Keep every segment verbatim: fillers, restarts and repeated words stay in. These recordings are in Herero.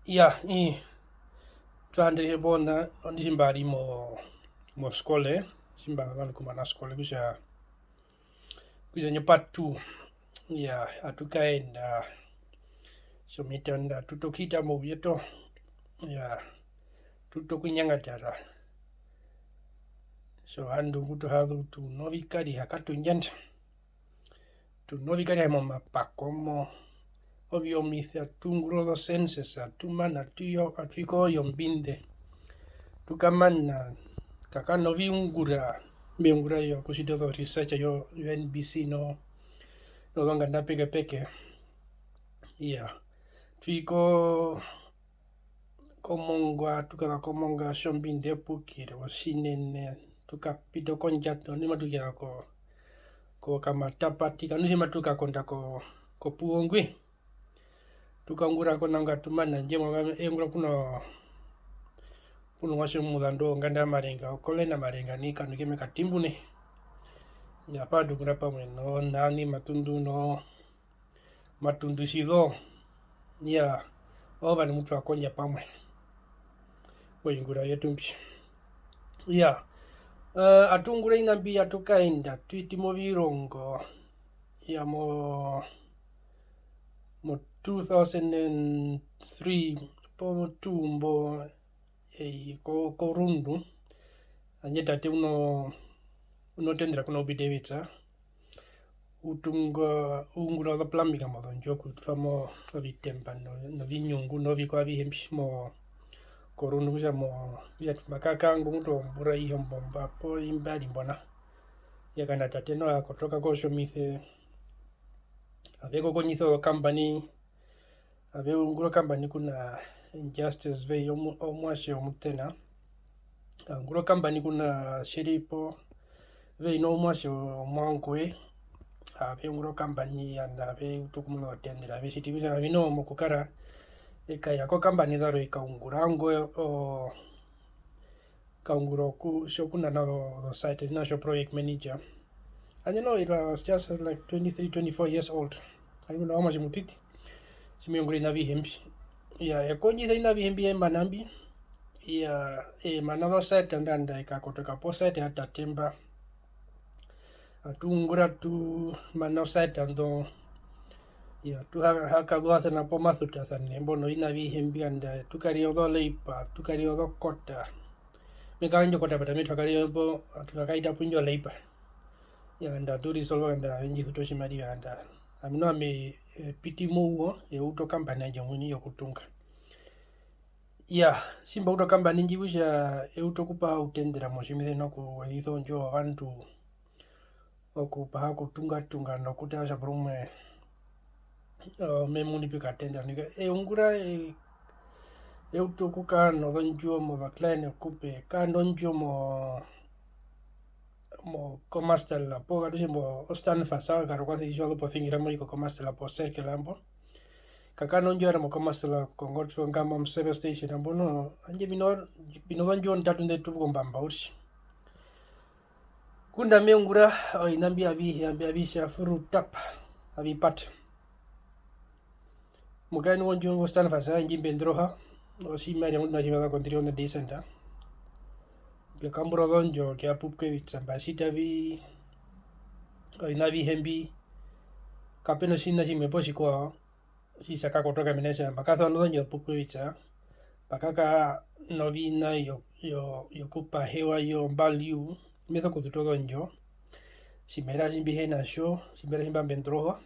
Iyaa, ii, twa handerere pona, ondi tji mba ri mo-, moskole, tji mba zu nokumana oskole, okutja, okutja indjo pa two, iyaa, atu kaenda, tjomiṱa nda, atu utu okuhita mouye toho, iyaa, atu utu okunyangatara, tjovandu mbu tu ha zu, tu novikariha, katu ndjanda. Tu novikariha momapako mo, ovyomise, atu ungura ozocensus, atu mana, atu yo-, atu i koyombinde, tu kamana, ka kara noviungura, mbi ungura yokutjita ozo research yo, yo N B C no, nozonganda pekepeke. Iyaa, tu i ko, komongua, tu kaza komongua, tjombinde epukiro, otjinene, tu kapita okondjato, nu matu kaza ko, ko Kamatapati, kanu tji matu kakonda ko, kopuwo ngwi. Tu kaungura ko nao nga tu mana, handje mwa, e ungura kuno, kuno muatje omuzandu wonganda ya Marenga, o Colonel Marenga, nai kanu ke me katimbu nai. Iyaa, pa tu ungura pamwe no, nani Matundu no, Matundu Tjizo, iyaa, ovandu mbu twa kondja pamwe, oviungura vyetu mbi. Iyaa, eh, atu ungura oviṋa mbi, atu kaenda, tu hiti movirongo, iyaa, mo, mo two thousand and three, po two mbo, ei, ko, ko Rundu, handje tate u no, u notendera ku na Obi Davids, u tunga, u ungura ozo plumbing mozondjuwo okutwa mo ovitemba no-, novinyungu novikwaye avihe mbi mo, ko Rundu, okutja mo, okutja mba kaka ngo mutu ombura aihe ombomba poo imbari mbo nao. Iyaa, nganda tate noho a kotoka kotjomise, ave kokonyisa ozokambani, ave ungura okambani ku na Injustice Vei, omu-, omuatje omutena. A ungura okambani ku na Sheripo Vei, nomuatje omuangu we. Ave ungura okambani, ovandu ave utu okumuna ozotendera, ave tjiti vi na vi noho mokukara, e kaya kokambani zarwe e kaungura, ngo, o, kaungura oku-, tjokunana ozo-, ozosite, tjina tjo project manager. Handje noho it was just like twenty-three, twenty-four years old. Ai ngunda omuatje omutiti, tji me ungura oviṋa avihe mbi. Iyaa, e kondjisa oviṋa avihe mbi e mana mbi. Iyaa, e mana ozosite, nda, nda, e kakotoka posite ya tate mba. Atu ungura, atu mana osite ndo, iyaa, atu ha-, ha kazuvasana pomasutasane mbo noviṋa avihe mbi, nganda atu karira ozoleipa, atu karira ozokota. Me kara indjo kota pata me twa karira mbo, atu kakaita pu indjo leipa. Iyaa, nganda atu resolve, nganda ave ndji sutu otjimariva, nganda ami noho ami, e piti mouwo, e utu okambani yandje omuini yokutunga. Iyaa, tji mba utu okambani ndji kutja e utu okupaha outendera motjomise nokuwezisa ondjuwo yovandu, okupaha okutungatunga nokutara kutja porumwe, o, me munu pi okatendera. Nai e ungura, e, e utu okukara nozondjuwo mozoclient okupe, e kara nondjuwo mo, mo Khomasdal poo katu tje mbo oStanford, a karukwa tji tji wa zu posingira mo ri koKhomasdal po circle mbo. Ka kara nondjuwo yarwe moKhomasdal kongotwe ongamba mo service station mbo noho, handje mbi no, mbi nozondjuwo ndatu nḓe tupuka ombamba uriri. Ngunda me ungura oviṋa mbi avihe, mbi avihe furu tapa, avi pata. Mukaendu wondjuwo ngo Stanford, ndji mbe ndoroha, otjimariva ngu mbi na tji mbi za ko three hundred days center. Mbe kambura ozondjo keya Pupkewitz, mba tjita vi, oviṋa avihe mbi, kape na otjiṋa tjimwe poo tjikwao tji tja kakotoka mena rokutja mba kasewa nozondjo Pupkewitz, mba kakara noviṋa vyo, vyo, vyokupahewa yo value, me sokusuta ozondjo, tjimariva tji mbi hi na tjo, tjimariva tji mba mbe ndoroha.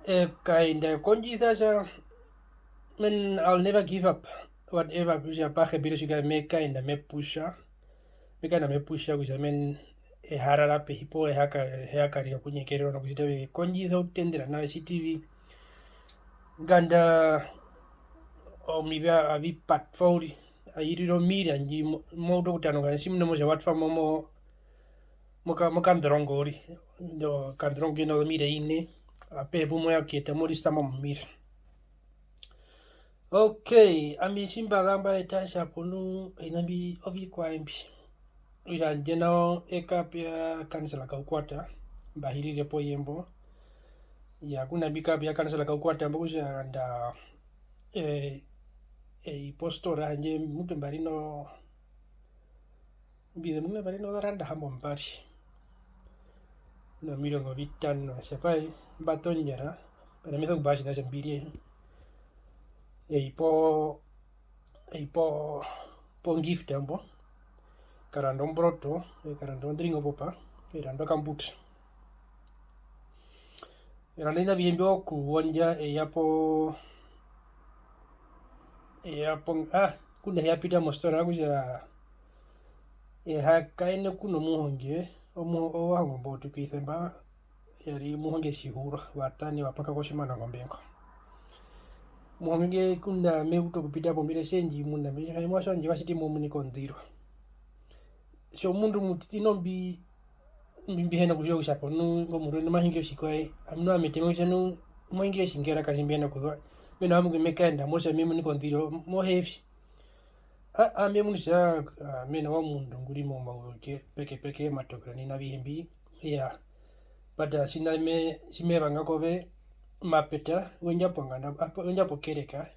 E kaenda e kondjisa tja, men, I'll never give up, whatever, kutja pa hepere otjikwaye, me kaenda me pusha, me kaenda me pusha kutja men, e ha rara pehi poo e ha ka-, e ha karira okunyekererwa nokutjita vi, e kondjisa outendera nao, e tjiti vi, nganda omive avi patwa uriri, ai rire omira ndji mo-, mo utu okutanuka, tjimuna mo tja wa twa mo mo-, moka-, mokandorongo uriri, okandorongo ke na omira ine, apehe pu mo ya okuyeta mo ristama momira. Ok, ami tji mba za mba eta tja po nu oviṋa mbi ovikwaye mbi. Okutja handje nao e kapeya kansela Kaukwata, mba hirire poye mbo. Iyaa, ngunda mbi kapeya kansela Kaukwata mbo okutja nganda eh, eh, postora handje mutu mba ri no, mbi zemuna mba ri nozoranda hambombari nomirongo vitano, tjapai mba tondjara, mba namisa okupaa tjina tjambiri, ei po, ei po, po gift ambo, karanda omboroto, karanda ondringa popa, karanda okambuta. Eranda ina vihembi okuwondja eya po, eya po, ah, ngunda hi ya pita mostora okutja eha kaene kuno muhonge, omu-, ovahonge mbo tu kwisa mba, ya ri muhonge Tjihuro, vatane va paka kotjimana ngombe ngo. Muhonge ngunda me utu okupita pombira tjendji muna, me tja, "Muatje wandje wa tjiti mo munika ondiro." Tjomundu omutiti nombi, mbi-, mbi hi na kutjiwa kutja hapo nu, ngo murundu ma hungire otjikwaye, ami noho ami e teme kutja nu, mo hungire otjingeraka tji mbi hi na kuzuva, mena rokutja me kaenda mo tja me munika ondiro, mo hevi. Aa, me munu kutja, aa, mena wa omundu ngu ri momauzeu pekepeke, omatokero nai na avihe mbi, iyaa, but tjina me, tji me vanga kove, mapeta, we ndja ponganda, apo-, we ndja pokereka,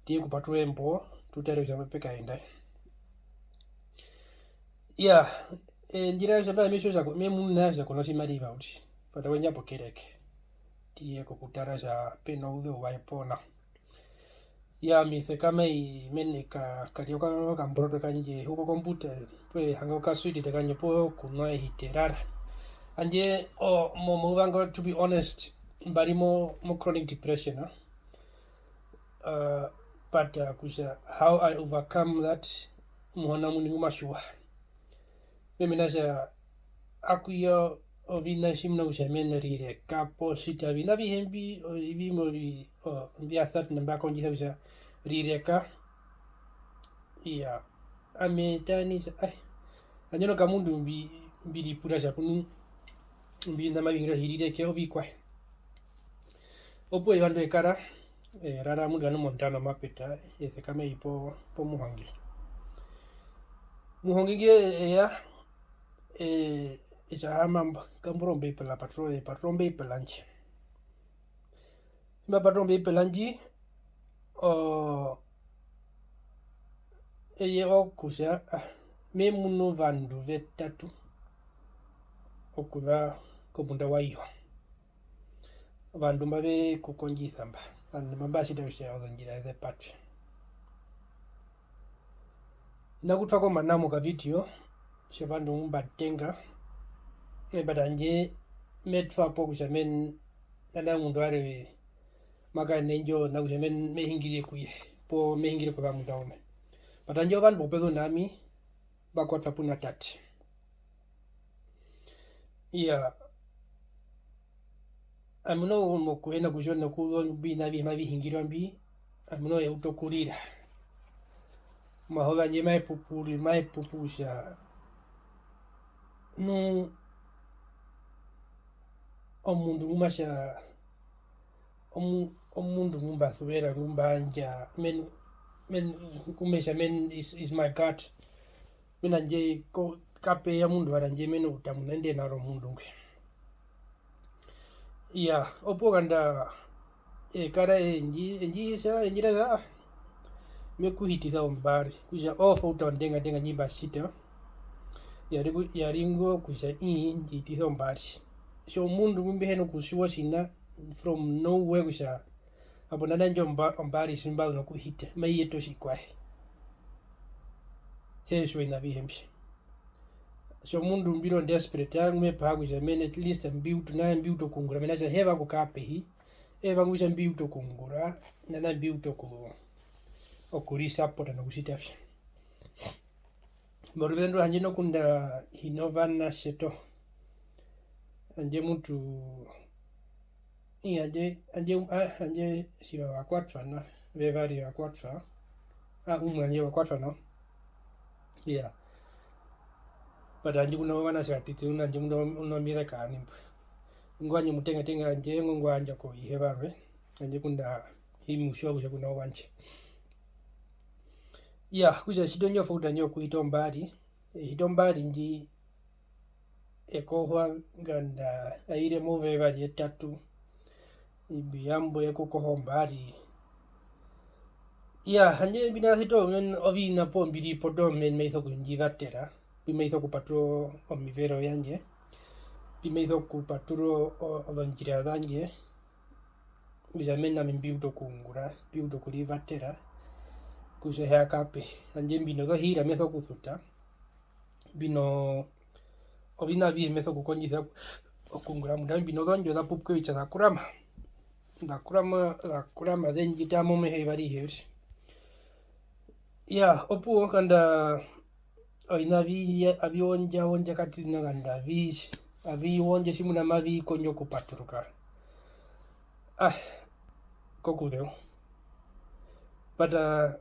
tu ye kupaturura embo, tu tare kutja mape kaenda. Iyaa, e, ndji raera kutja mbwae me tjiwa kutja ko-, me munu nao kutja ko notjimariva uriri, but we ndja pokereke, tu ye kokutara kutja pe nouzeu waye poo nao. Iyaa, ami sekama i mene ka-, karya oka-, okamboroto kandje, huko kombuta, poo e hanga okasweet kandje, poo kunwa e hiti e rara. Handje, o, mo-, momayuva ngo, to be honest, mba ri mo, mo chronic depression, ah. Uh, but, uh, kutja how I overcome that, Muhona omuini ngu ma tjiwa. Me hee mena rokutja aku ya oviṋa tjimuna kutja me rireka poo tjita oviṋa avihe mbi, o-, vimwe ovi-, o-, mbya Satan mba kondjisa kutja rireka. Iyaa, ami e tara nai kutja, ai, handje noho kamundu mbi-, mbi ripura kutja ku nu, mbi oviṋa mavi hungire kutja hi rireke ovikwaye. Opuwo eyuva ndo e kara, e rara mutu nai mondano mapeta, e sekama e i po-, pomuhonge. Omuhonge ngwi e ya, e, e tja haama mba, kambura Ombeibela, paturura, e paturura Ombeibela ndji. Tji mba paturura Ombeibela ndji, oo, eye okutja, ah, me munu ovandu vetatu okuza komunda wa Iho. Ovandu mba ve ku kondjisa mba, ovandu mba mba tjita kutja ozondjira ze patwe. Hi na kutwa ko mana mokavideo, tjovandu ngu mba tenga, eh, but handje me twa po kutja men-, nanda omundu warwe ma kaenda indjo, na kutja men-, me hingirire ku ye, poo me hingire koza mundu aume. But handje ovandu popezu na ami, mba kwatwa puna tate. Iyaa, ami noho mokuhena kutjiwa nokuzuva oviṋa avihe mavi hingirwa mbi, ami noho e utu okurira. Omahoza wandje maye pupu uriri, maye pupu kutja nu omundu ngu ma tja omu-, omundu ngu mba suvera, ngu mba yandja, men-, men-, ngu me tja men-, is, is my God. Mena randje ko-, kape ya omundu warwe handje mena okutamuna inde naro omundu ngwi. Iyaa, opuwo nganda e kara e ndji-, e ndji isa, e ndji raera, ah, me ku hitisa ombari, kutja oo fauta ondenga ndenga ndji mba tjita, ya ri ku-, ya ri ngo kutja ii, ndji hitisa ombari. Tjomundu ngu mbi hi na kutjiwa otjiṋa from nowhere kutja hapo nanda indjo omba-, ombari tji mba zu nokuhita, mai yeta otjikwaye. Hee tjiwa oviṋa avihe mbi. Tjomundu mbi ri o desperate, aa ngu me paha kutja mena at least mbi utu, nanda mbi utu okuungura, mena rokutja hee vanga okukara pehi, ee vanga kutja mbi utu okuungura, nanda mbi utu oku-, okurisapota nokutjita vi. Moruveze ndwi handje nokunda hi na ovanatje toho. Handje mutu, ii, handje, handje, ah, handje tjiva va kwatwa nao, vevari va kwatwa, ah, umwe handje wa kwatwa nao. Iyaa. But handje ku na ovanatje vatiti, u na handje u na, u na omizeka nai mbo. Ingwi handje mutengatenga handje, ingwi ngwa yandja kovihe varwe, handje ngunda hi mu tjiwa kutja ku na owandje. Iyaa, okutja tji twa indjo fauta ndjo yokuhita ombari, e hita ombari ndji e kohwa nganda aire mouve vari etatu, imbi yambo ye ku koha ombari, Iyaa, handje mbi na sito men-, oviṋa poo mbi ri po toho men-, mai sokundjivatera, mbi mai sokupaturura omivero vyandje, mbi mai sokupaturura o-, o-, ozondjira zandje, kutja mena ami mbi ute okuungura, mbi ute okurivatera, kutja hee kape. Handje mbi nozohiira me sokusuta, mbi no oviṋa avihe me sokukondjisa okuungura, munda mbi nozondjo za pupwa ovitja za kurama, za kurama, za kurama, ze ndji tara momeho eyuva arihe uriri. Iyaa, opuwo nganda oviṋa avi-, avi wondja wondja katiti nganda avi-, avi wondja tjimuna mavi kondjo okupaturuka. Ah, kokuzeu. But, uh,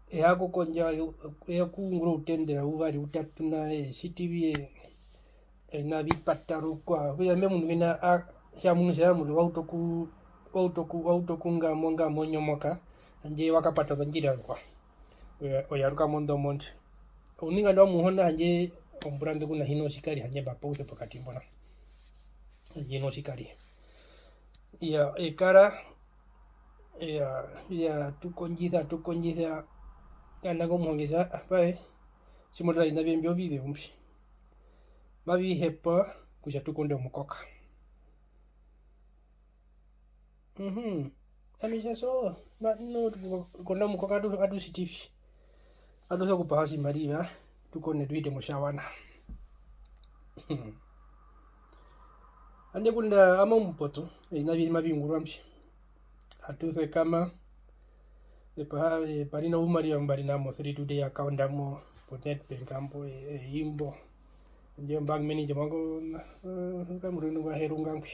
e ya kukondja, e ya kuungura outendera uvari utatu na e tjiti vi, e, oviṋa vi patarukwa. Okutja me munu kena a-, tja munu tja munu wa utu oku-, wa utu oku-, wa utu okungamo, ngamo onyomoka, handje wa kapata ozondjira rukwao. O ya-, o yaruka mondomo ndji. Ouninga ndo wa Muhona handje ombura ndu ku na hi na otjikari handje mba pause pokati mbo nao. Handje hi na otjikari. Iyaa, e kara, iyaa, iyaa, tu kondjisa, tu kondjisa. Nganda ngo omuhonge tja, ah, pae, tji mo tara oviṋa vye mbi ovizeu mbi. Mavi hepa kutja tu konde omukoka. Mhm. Ami tja so, ma-, no, tu-, konda omukoka atu, atu tjiti vi. Atu sokupaha otjimariva, tu kone tu hite motjawana. Handje kunda ama omupoto, oviṋa vi ri mavi ungurwa mbi. Atu sekama, epaha, epa ri na oumariva mbu mba ri na mo thirty-two day account amo, po Nedbank mbo, e-, e-, imbo. Handje ombank manager wangu, eh, okamurundu ngwa herunga ngwi.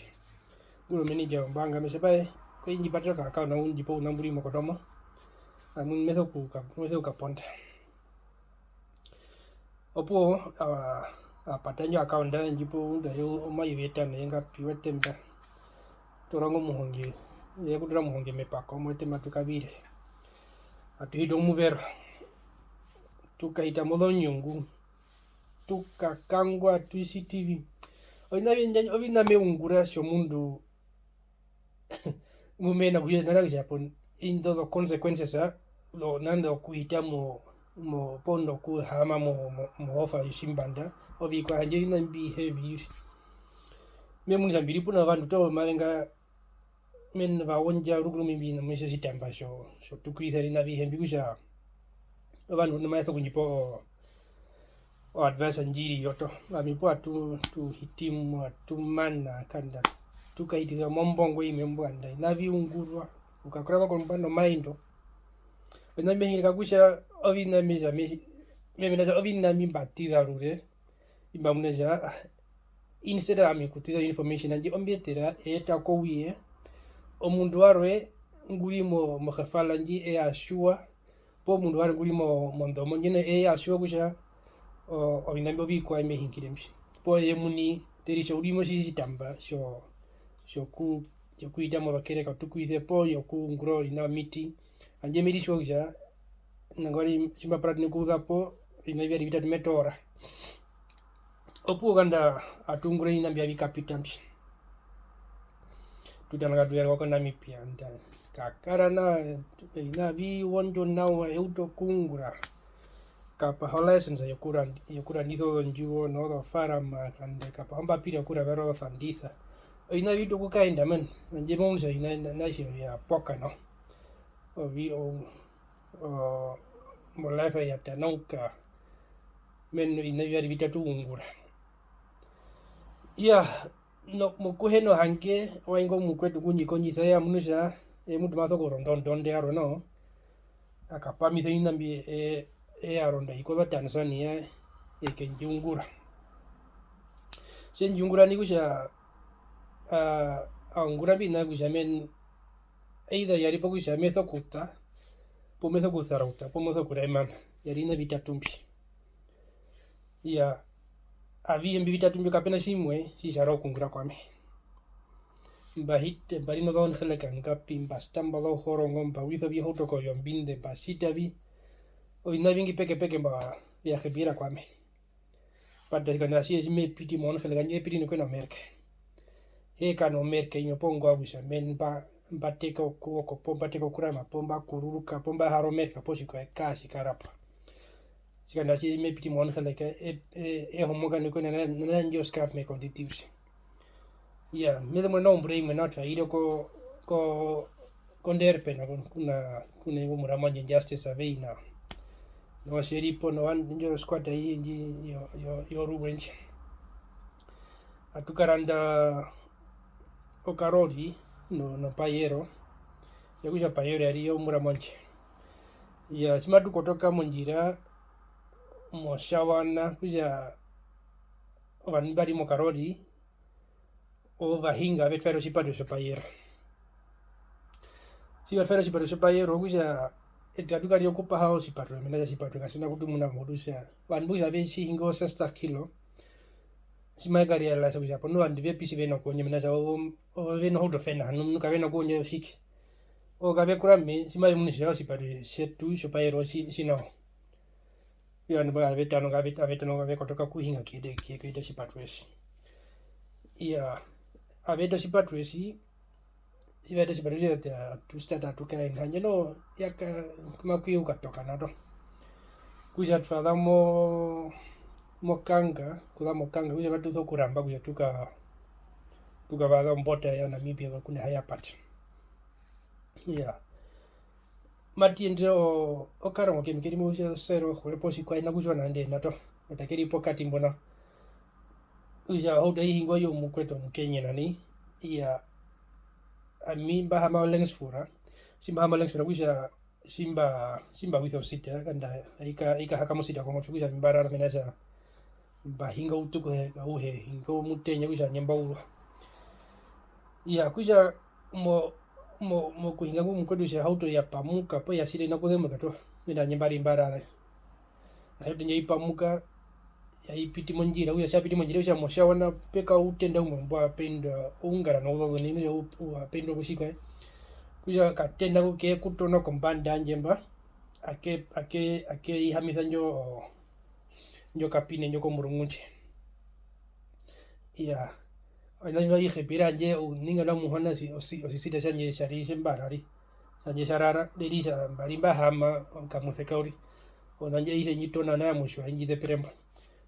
Ngu ri omanager wombaanga, me tja pae, ko indji patera oka account, u ndji pe ouna mbu ri mokotomo. Ami me sokuka-, me sokukaponda. Opuwo, a, a pata indjo account, e ndji pe omayuva yetano, yengapi, wetemba. Toora ngo omuhonge, ye kutura omuhonge mepako, mo wetemba tu kavire. Atu hiti omuvero. Tu kahita mozonyungu. Tu kakangwa, tu tjiti vi. Oviṋa vyandje, oviṋa me ungura tjomundu ngu me hina kutjiwa nana kutja hapo, indo zo consequences, zo, nanda okuhita mo, mo, poo nda okuhaama mo, mo, mohofa yotjimbanda, ovikwaye handje oviṋa mbi heavy uriri. Me munu kutja mbi ri puna ovandu toho mave nga, men va wondja rukuru mbi mbi na mwi tjotjitamba tjo, tjotukwisa oviṋa avihe mbi kutja ovandu mbu mave sokundjipa o, o advice ndji ri yo toho. Ami opuwo atu, tu hiti mo, atu mana, kanda tu kahitisa mombongo imwe mbwanda, oviṋa vi ungurwa, u kakurama kombanda omaindo. Oviṋa mbi me hingire kakutja oviṋa mbi me tja me, me muna kutja oviṋa mbi mba ṱiza rure, imba muna kutja, ah, instead ami okutira information, handje ombi yetera, e eta kouye omundu warwe ngu ri mo, mo geval ndji e ya tjiwa, poo omundu warwe ngu ri mo, mondomo ndjino e ya tjiwa kutja, o, oviṋa mbi ovikwaye mbi me hingire mbi. Poo eye omuini, te ritja u ri motjitamba tjo, tjoku, tjokuhita mozokereka, otukwise, poo yokuungura oviṋa omiti. Handje me ritjiwa kutja, nangwari tji mba puratene okuuza po, oviṋa vivari vitatu me toora. Opuwo nganda atu ungura oviṋa mbi avi kapita mbi. Tu tana katu yarwa ko Namibia, nda kakara na, oviṋa avi wondjo nawa, e utu okuungura. Kapaha o license yokurandi-, yokurandisa ozondjuwo nozofarama, kande kapaha ombapira yokuravera ozofandisa. Oviṋa avi utu okukaenda, man, handje mo munu kutja oviṋa na-, na tji vya poka, no? Ovi-, o-, o-, mo life ya tanauka, mena oviṋa vivari vitatu ungura. Iyaa, no-, mokuhena ohange, owainga omukwetu ngu ndji kondjisa, eye a munu kutja eye mutu ma sokuronda ondonde yarwe noho, a kapamisa oviṋa mbi e-, e ya ronda i koza Tanzania, e ke ndji ungura. Tje ndji ungura nai kutja, a, a ungura mbi oviṋa kutja men-, either ya ri po kutja me sokuṱa, poo me sokusarauta, poo me sokuremana, ya ri oviṋa vitatu mbi. Iyaa, avihe mbi vitatu mbi kape na tjimwe tji tja rora okuungura kwami. Mba hita, mba ri nozoongeleka ngapi, mba sitamba ozohorongo, mba wisa ovihauto kovyombinde, mba tjita vi, oviṋa ovingi pekepeke mba vya hepira kwami. But tjikando atjihe tji me piti mozoongeleka, ndji me piti nokuhena omerke. Hee kana omerke imwe poo ngwa kutja men-, mba, mba teka okuvoko, poo mba teka okurama, poo mba kururuka, poo mba hara omerka, poo tjikwaye, kaa tji kara po. Tjikanda tji me piti mo one hundred e-, e-, e homoka nokuyenda na, na, na ndjo scrap meck onditi uriri. Iyaa, me zemburuka nao ombura imwe nao twa ire ko, ko, ko Ndorp nao kuna, kuna ingwi omuramwandje Justice Aveina. Nao tje ri po nao indjo squad aihe ndji yo, yo, yo Rubwe ndji. Atu karanda okarori no, no Payero. Okutja Payero ya ri yomuramwandje. Iyaa, tji matu kotoka mondjira mOtjawana, okutja ovandu mba ri mokarori, ovahinga ave twaere otjipatuwo tjopayero. Tji va twaere otjipatuwo tjopayero, okutja eṱe atu karira okupaha otjipatuwo, mena rokutja otjipatuwo katji na kutumuna mo, okutja ovandu mbo kutja ave tji hinga o sestig kilo, tji mave ka realize kutja hapo nu ovandu vepi tji ve na okuondja, mena rokutja ovo, ovo ve nohauto fena, nu, nu kave na okuondja otjike. Ovo kave kurama, tji mave munu kutja otjipatuwo tjetu tjopayero tji, tji nao. Okutja ovandu mbo ave tano, ave, ave tano ave kotoka okuhinga kuyeta, kuyeta otjipatuwo esi. Iyaa, ave eta otjipatuwo esi, tji va eta otjipatuwo esi, atu start atu kaenda. Handje noho ya ka-, ku ma ku ya okukatoka nao toho. Okutja twa za mo-, mOkanga, okuza mOkanga, okutja matu sokuramba kutja tu ka-, tu kavaza ombota ya Namibia kuna Higher Part. Iyaa. Matu yendere o-, okarongo kemwe ke ri mo kutja Oserohwe poo tjikwaye, hi na kutjiwa nao indi ena toho, but ke ri pokati mbo nao. Okutja ohauto ai hingwa i omukwetu omukenyena nai, iyaa, ami mba haama o Lensfora, tji mba haama o Lensfora okutja tji mba-, tji mba wisa o seat, nganda ai ka-, ai kahaka mo seat kongotwe okutja ami mba rara mena rokutja mba hinga outuku auhe, hinga omutenya okutja handje mba urwa. Iyaa, okutja mo-, mo-, mokuhinga ngwi mukwetu kutja ohauto ya pamuka poo ya tjiri hi na kuzemburuka toho, mena rokutja handje mba ri mba rara. Ohauto ndjo ai pamuka, ai piti mondjira, okutja tji ya piti mondjira okutja mOtjawana pe kara outenda umwe mbwa paindwa oungara nouzozo nai, okutja u-, u-, wa paindwa kotjikwaye. Okutja okatenda ngo ke kutona kombanda yandje mba, ake-, ake-, ake ihamisa ndjo, ndjo kapine ndjo komurungu ndji. Iyaa. Oviṋa mbi mavi hepere handje ouningandu wa Muhona osi-, osi-, osisita tjandje tja ri tji mba rari. Tjandje tja rara, nde ri tja mba ri mba haama okamuseka uriri. Ona ndji aishe ndji tona nao motjiwa indji zepere mbo.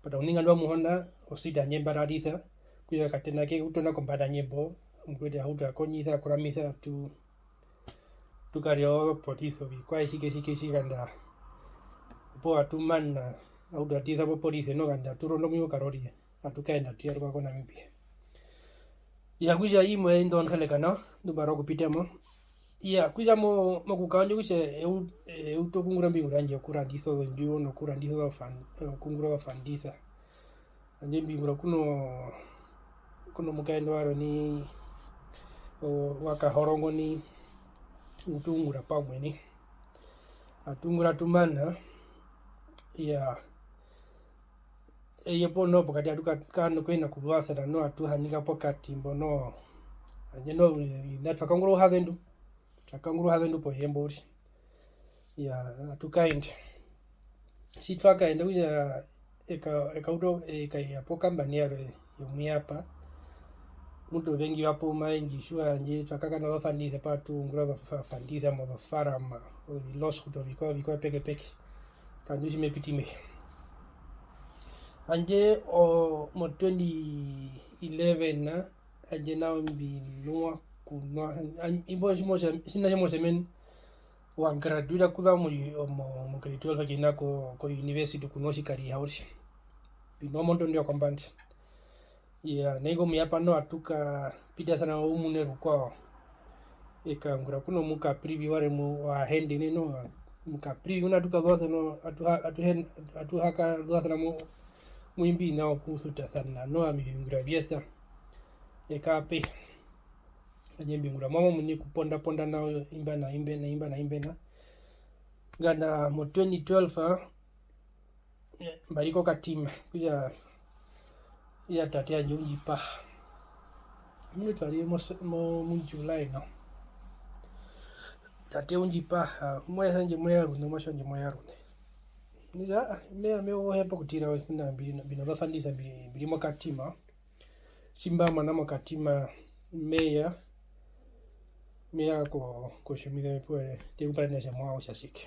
But ouningandu wa Muhona, o seat handje mba rarisa, okutja okatena ke kutona kombanda yandje mbo, mukwetu ohauto a kondjisa, a kuramisa, tu-, tu karira ozopolise, ovikwaye tjike, tjike, tjike, nganda opuwo atu mana, ohauto atu isa popolise, noho nganda atu rondo mu ingo okarori, atu kaenda, atu yaruka ko Namibia. Iyaa, okutja imwe yainḓo ongeleka nao, nḓu mba rora okupita mo. Iyaa, okutja mo-, mokukaondja okutja eu-, e utu okuungura ombiungura yandje yokurandisa ozondjuwo nokurandisa ozofan-, okuungura ozofandisa. Handje mbiungura kuno, kuno mukaendu warwe nai, o-, wa Kahorongo nai, tu ungura pamwe nai. Atu ungura atu mana, iyaa. Eye opuwo noho pokati atu ka-, ka-, kuhina kuzuvasana noho atu hanika pokati mbo noho. Handje noho, ina twa kangura ouhazendu. Twa kangura ouhazendu pohembo uriri. Iyaa, atu kaenda. Tji twa kaenda okutja eka-, ekauta, ekaiya pokambani yarwe yomuyapa. Mutu ovengi vapo mavengi tjiwa handje twa kakana ovafandise pa tu ungura ovafandise mozofarama, oviloskuta, ovikwaye, ovikwaye pekepeke. Kandu tji me piti mehi. Handje o, mo twenty eleven, handje nao mbi nwa kunwa, an-, imbo tjimotja, tjina tjimotja mena, wa graduira kuza mo, mo, mo grade twelve kena ko, ko university kunwa otjikariha uriri. Mbi nwa mondondo yokombanda. Iyaa, nai komuyapa noho atu kapitasana oumune rukwao. E kaungura kuno mukaprivi warwe mu-, wa hende nai noho, mukaprivi ngunda atu kazuvasana, atu ha-, atu hen-, atu hakazuvasana mu-, mu imbi oviṋa okusutasana noho ami e ungura vyesa. E kaape. Handje mbi ungura mama omuini okupondaponda nao imba na imba na imba na imba na. Nganda mo twenty twelve, mba ri koKatima, okutja iya tate yandje u ndji paha. Mutu twa ri mo se-, mo, mu July nao. Tate u ndji paha, mo esa ndje mo ya rune, omuatje wandje mo ya rune. Okutja, aa, me ya me ya oheva okutira, mbi ri, mbi nozofandisa, mbi ri, mbi ri moKatima. Tji mba mana moKatima, me ya, Me ya ko-, kotjomuise puwo, te ku paranene kutja mo vanga kutja tjike.